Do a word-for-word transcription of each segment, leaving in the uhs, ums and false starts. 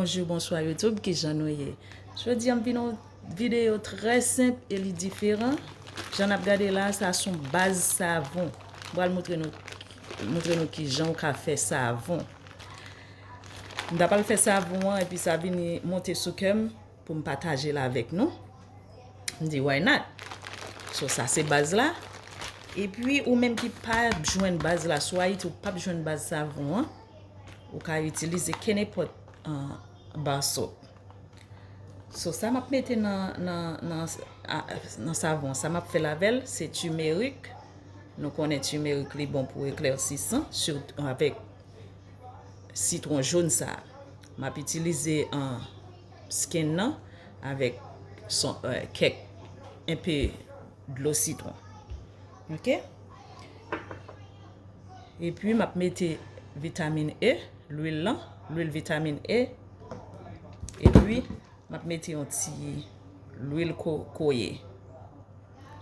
Bonjou, bonswa YouTube, kijan nou ye? Jodi a m vin yon videyo trè senp e li diferan. Jan n ap gade la, sa se yon baz savon. M pral montre nou, montre nou kijan w ka fè savon. M ta pral fè savon an epi sa vini monte sou kè m pou m pataje l avèk nou. M di, why not? So, sa se baz la. Epi, ou menm ki pa jwenn baz la sou Ayiti, ou p ap jwenn baz savon an, ou ka itilize kenenpòt, uh, bar soap. So, sa m ap mete nan, nan, nan, a, nan savon, sa m ap fè l avè l, se timerik. Nou konnen timerik li bon pou eklèsisan, sitou avèk sitwon jòn sa a. M ap itilize, uh, skin nan avèk son, uh, kèk, enpe dlo sitwon. Oke? Epi, m ap mete vitamin E, lwil lan, lwil vitamin E. Epi, m ap mete yon ti lwil kokoye.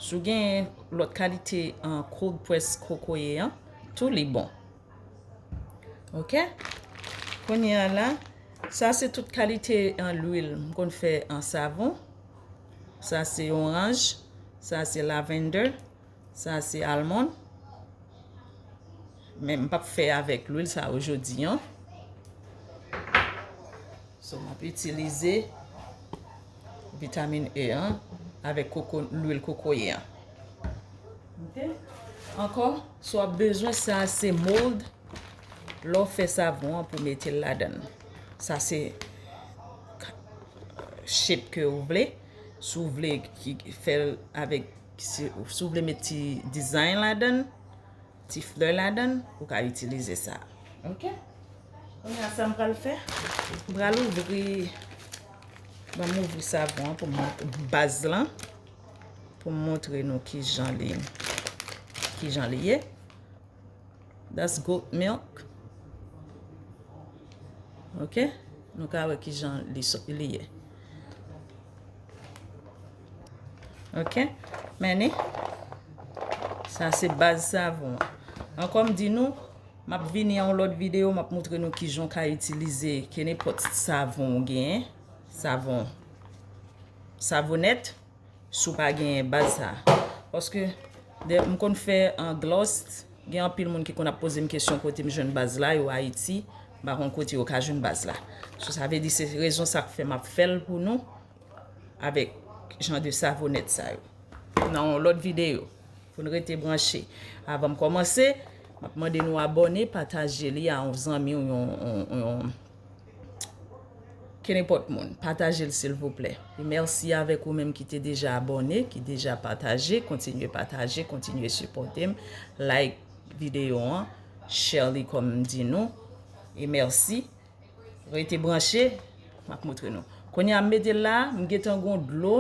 Si w gen lòt kalite, uh, cold press kokoye an, tou li bon. Oke? Kounye a la, sa se tout kalite, uh, lwil m konn fè an savon. Sa se oranj, sa se lavender, sa se almond. Men m p ap fè avèk lwil sa yo jodi an. So, m ap itilize vitamin E an avèk koko, lwil kokoye an. Oke? Ankò, si w ap bezwen, sa se mold lè w fè savon an pou mete l ladan l. Sa se shape ke w vle. Si w vle ki, fè l avèk, si, si w vle met ti design ladan l, ti flè ladan l, ou ka itilize sa. Oke? Kounye a sa m pral fè, m pral ouvri, ban m ouvri savon an pou m mont-, baz lan, pou m montre nou kijan li, kijan li ye. That's goat milk. Oke? Nou ka wè kijan li so-, li ye. Oke? Men ni, sa se baz savon an. Ankò m di nou, m ap vini an yon lòt videyo, m ap montre nou kijan w ka itilize kenenpòt savon w genyen. Savon, savonèt, si w pa genyen baz sa. Paske, de, m konn fè an gloss, gen anpil moun ki konn ap poze m kesyon kote m jwenn baz la, yo Ayiti, m pa konn kote yo ka jwenn baz la. So, sa vle di se rezon sa k fè m ap fè l pou nou, avèk jan de savonèt sa yo. Nan yon lòt videyo, pou n rete branche. Avan m kòmanse, m ap mande nou abòne, pataje li a yon zanmi w, yon, yon, yon, kenenpòt moun. Pataje l, silvouplè. E mèsi avèk ou menm ki te deja abòne, ki deja pataje. Kontinye pataje, kontinye sipòte m. Like videyo an, share li kòm m di nou. E mèsi. Rete branche, m ap montre nou. Kounye a m mete l la, m gentan gon dlo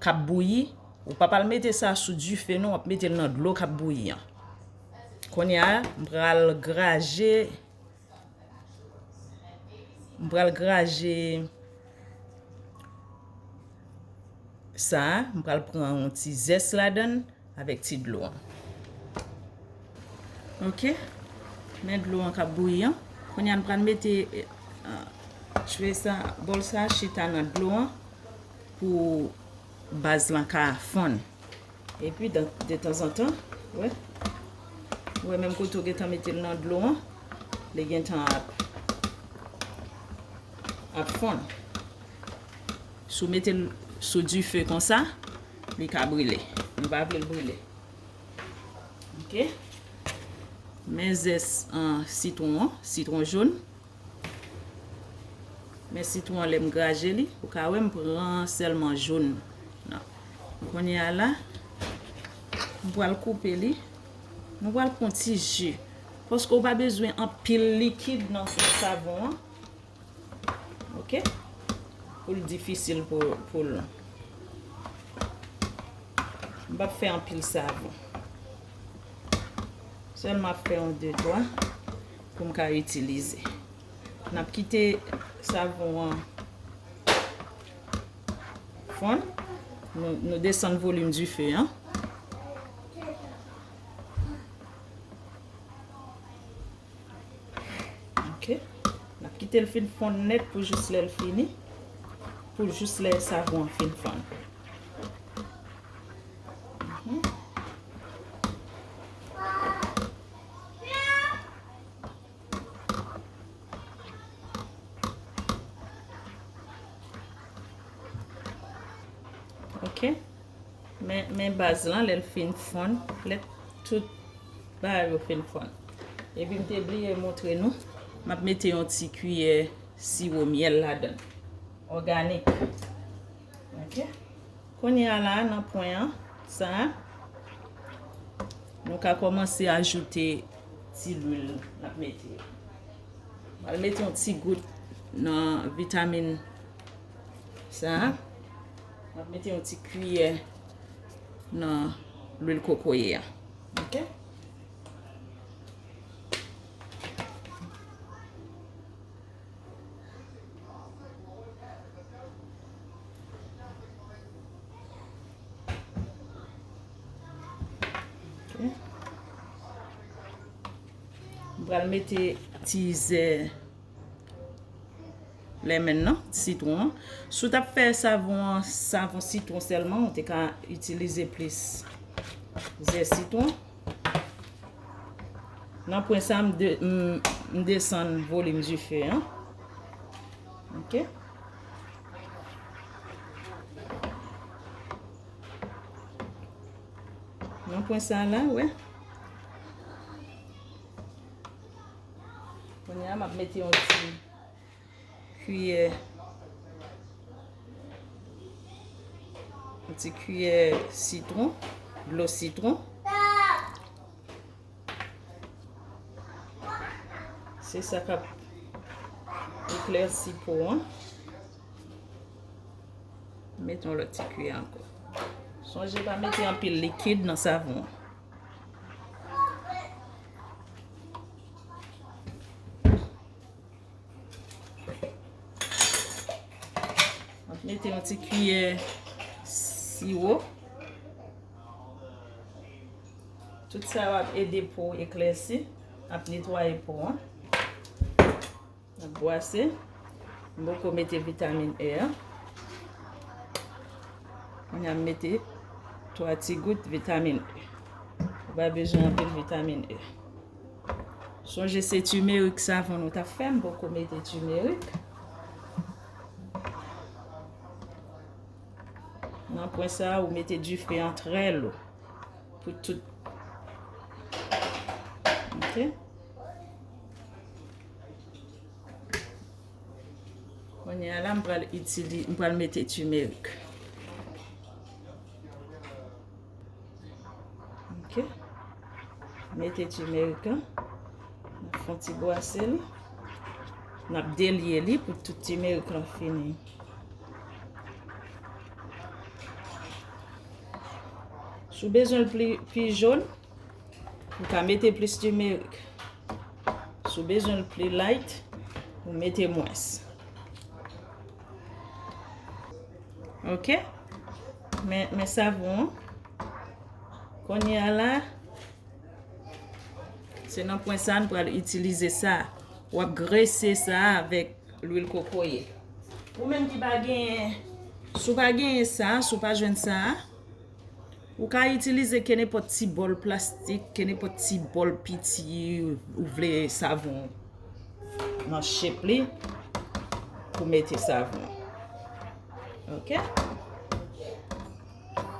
k ap bouyi. Ou pa pral mete sa sou dife non, w ap mete l nan dlo k ap bouyi an. Kounye a, m pral graje, m pral graje sa, m pral pran yon ti zès ladan l avèk ti dlo an. Oke. Men dlo an k ap bouyi an. Kounye a n pral mete, eh, chwe sa, bòl sa chita nan dlo an pou baz lan ka fonn. Epi, dan, de tanzantan, wè, wè menm kote w gentan mete l nan dlo an, li gentan ap, ap fonn. Si w mete l sou dife konsa, li ka brile. Nou pa vle l brile. Oke. Men zès, an, sitwon an, sitwon jòn. Men sitwon an, lè m graje li, ou ka wè m pran sèlman jòn nan. Kounye a la, m pral koupe li. Nou pral pran ti ji. Paske w pa bezwen anpil likid nan fè savon an. Oke? Pou l difisil pou, pou l. M p ap fè anpil savon. Sèlman ap fè yon de twa pou m ka itilize. N ap kite savon an fonn. Nou, nou desann volim dife an. Oke. N ap Kite l fin fonn nèt pou jis lè l fini. Pou jis lè savon an fin fonn. Mhm. Ok. Men, men baz lan, lè l fin fonn, lè tout bagay yo fin fonn. Epi m te bliye montre nou, m ap mete yon ti kiyè siwo myèl ladan l. Òganik. Ok. Kounye a la, nan pwen an, sa a, nou ka kòmanse ajoute ti lwil n ap mete yo. M al mete yon ti gout nan vitamin sa a. M ap mete yon ti kiyè nan lwil kokoye a. Ok? Ok. M pral mete ti zè lemon nan, sitwon an. Si w t ap fè savon an, savon sitwon sèlman, ou te ka itilize plis zè sitwon. Nan pwen sa, m de-, m, m desann volim dife an. Ok. Nan pwen sa la, wè. Kounye a, m ap mete yon ti kiyè, yon ti kiyè sitwon, dlo sitwon. Se sa k ap eklèsi po an. Mete yon lòt ti kiyè ankò. Sonje pa mete anpil likid nan savon an. Mwen mete yon ti kiyè siwo. Tout sa yo ap ede po eklèsi, ap netwaye po an. Ap bwase. M poko mete vitamin E a. Kounye a m mete twa ti gout vitamin E. Ou pa bezwen anpil vitamin E. Sonje se timerik savon nou t ap fè, m poko mete timerik. Nan pwen sa, ou mete dife an trè lo pou tout. Ok. Kounye a la, m pral itili-, m pral mete timerik. Ok. Mete timerik lan. N ap fè yon ti bwase li. N ap delye li pou tout timerik lan fini. Si w bezwen l pli, pi jòn, ou ka mete plis timerik. Si w bezwen l pi light, ou mete mwens. Ok? Men, men savon an. Kounye a la, se nan pwen sa a n pral itilize sa. W ap grese sa avèk lwil kokoye. Ou menm ki pa genyen, si w pa genyen sa, si w pa jwenn sa, ou ka itilize kenenpòt ti bòl plastik, kenenpòt ti bòl piti ou vle savon nan shape li pou mete savon. Ok?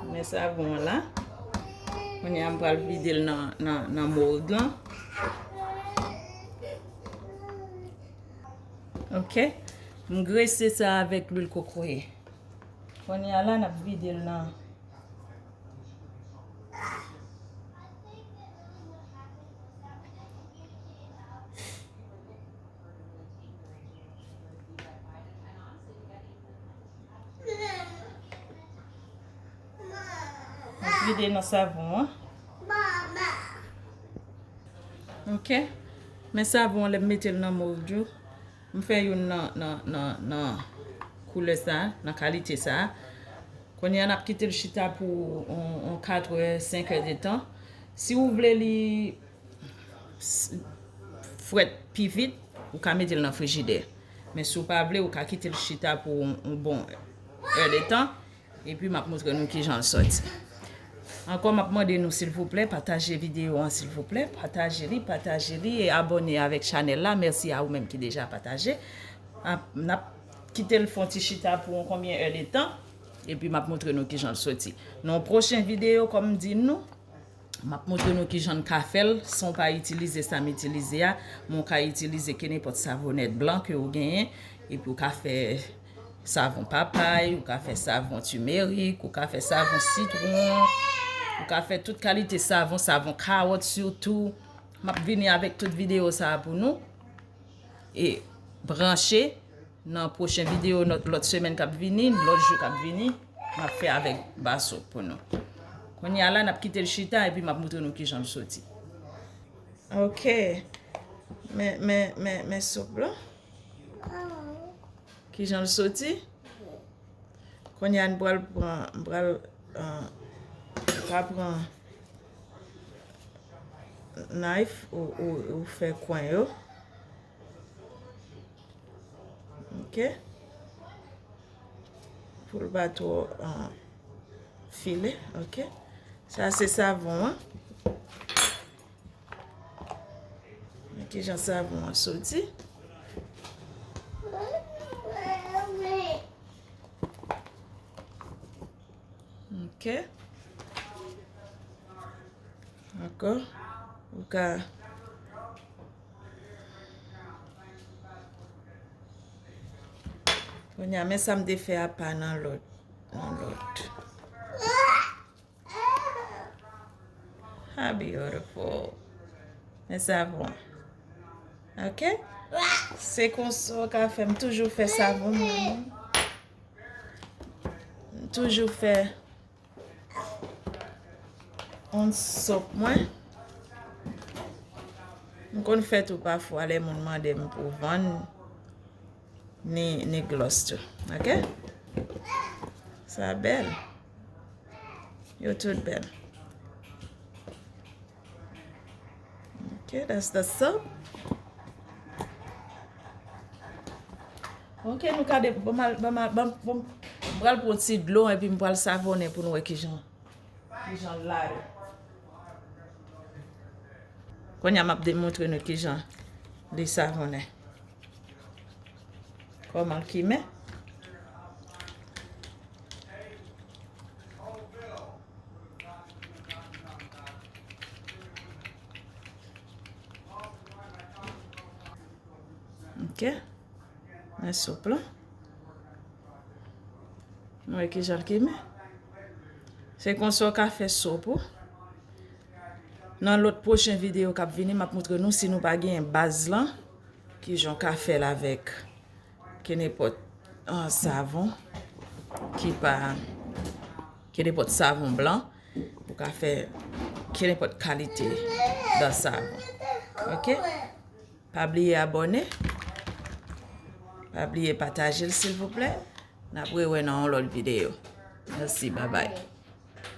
Men savon an la. Kounye a m pral vide l nan, nan, nan mold lan. Ok? M grese sa avèk lwil kokoye. Kounye a la, n ap vide l nan. Vide nan savon an. Ok. Men savon an, lè m mete l nan mold yo, m fè youn nan, nan, nan, nan koulè sa, nan kalite sa. Kounye a, n ap kite l chita pou yon, yon katrè, senk è de tan. Si w vle li s-, frèt pi vit, Ou ka mete l nan frijidè. Men si w pa vle, ou ka kite l chita pou yon, yon bon è de tan. Epi m ap montre nou kijan l sòti. Ankò, m ap mande nou, silvouplè, pataje videyo an, silvouplè. Pataje li, pataje li e abòne avèk chanèl la. Mèsi a ou menm ki deja pataje. Ap, n ap kite l fè yon ti chita pou yon konbyen è de tan. Epi m ap montre nou kijan l sòti. Nan yon pwochen videyo, kòm m di nou, m ap montre nou kijan n ka fè l san w pa itilize sa m itilize a. Men w ka itilize kenenpòt savonèt blan ke w genyen. Epi w ka fè savon papay, ou ka fè savon timerik, ou ka fè savon sitwon, ou ka fè tout kalite savon, savon kawòt sitou. M ap vini avèk tout videyo sa a pou nou. E branche nan pwochen videyo lòt, lòt semèn k ap vini, lòt jou k ap vini, m ap fè avèk basop pou nou. Kounye a la, n ap kite l chita epi m ap montre nou kijan l soti. Ok. Men, men, men, men sop la. Kijan l soti? Kounye a, n pral pran, m pral, ah, ou ka pran knife ou, ou, ou fè kwen yo. Ok. Pou l pa twò, ah, file, ok. Sa se savon an. Men kijan savon an soti. Ok. Ankò. Ou ka. Kounye a, men sa m te fè apa nan lòt. Nan lòt. How beautiful. Men savon. Ok? Se konsa w ka fè. M toujou fè savon mwen. M toujou fè yon sop mwen. M konn fè tou pafwa lè moun mande m pou vann. Ni, ni glòs tou. Ok? Sa bèl. Yo tout bèl. Ok, that's the soap. Ok, nou ka de, bon, mal, bon, mal, bon, bon, m pral pran ti dlo epi m pral savonnen pou nou wè kijan, kijan l la ye. Kounye a m ap demontre nou kijan li savonnen. Kòman l kimen. Ok. Men sop la. Nou wè kijan l kimen. Se konsa w ka fè sop ou. Nan lòt pwochen videyo k ap vini, m ap montre nou si nou pa genyen baz lan, kijan w ka fè l avèk kenenpòt, ah, savon ki pa, kenenpòt savon blan. Ou ka fè kenenpòt kalite dan savon. Ok? Pa bliye abòne. Pa bliye pataje l, silvouplè. N ap rewè nan yon lòt videyo. Mèsi, babay.